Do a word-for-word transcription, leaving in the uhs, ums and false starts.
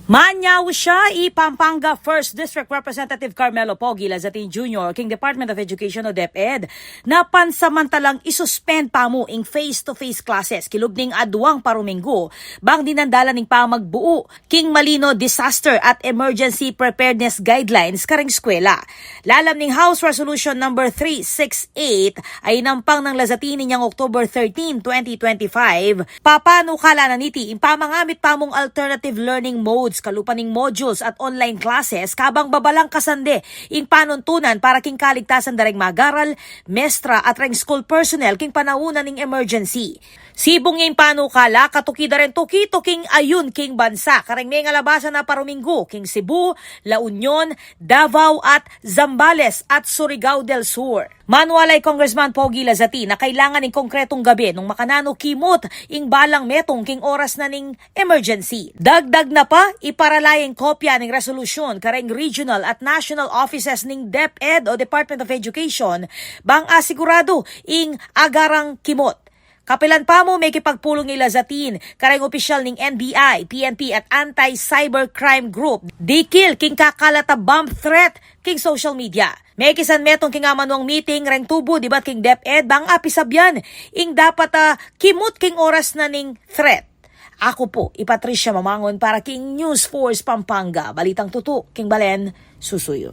Manyaw siya i Pampanga First District Representative Carmelo Pogi Lazatin Junior king Department of Education o DepEd na pansamantalang isuspend pa mu ing face-to-face classes kilub ning aduang paruminggu bang dinandalan ning pamagbuu king malino disaster at emergency preparedness guidelines karing eskwela. Lalam ning House Resolution number three six eight ay inampang nang Lazatin inyang October thirteen, twenty twenty-five, papanukala na niti ing pamangamit pa mung alternative learning modes kalupa ning modules at online classes kabang babalang kasande ing panuntunan para king kaligtasan da reng magaral, mestra at reng school personnel king panaun na ning emergency. Sibung ing panukala, katuki da ring tuki-tuking ayun king bansa kareng mengalabasan a paruminggu king Cebu, La Union, Davao at Zambales at Surigao del Sur. Manualay Congressman Pogi Lazatin na kailangan ing konkretong gabe nung makananu kimut ing balang metung king oras na ning emergency. Dagdag na pa, iparala ing kopya ning resolusyon kareng regional at national offices ning DepEd o Department of Education bang asiguradu ing agarang kimut. Kapilan pa mu, mekipagpulung i Lazatin kareng opisyal ning N B I, P N P at Anti-Cybercrime Group dikil king kakalat a bomb threat king social media. Mekisan metung king amanuang meeting reng tubu dibat king DepEd bang apisabian ing dapat a kimut king oras na ning threat. Aku pu i Patricia Mamangun para king News Force Pampanga, balitang tutu king balen, susuyu.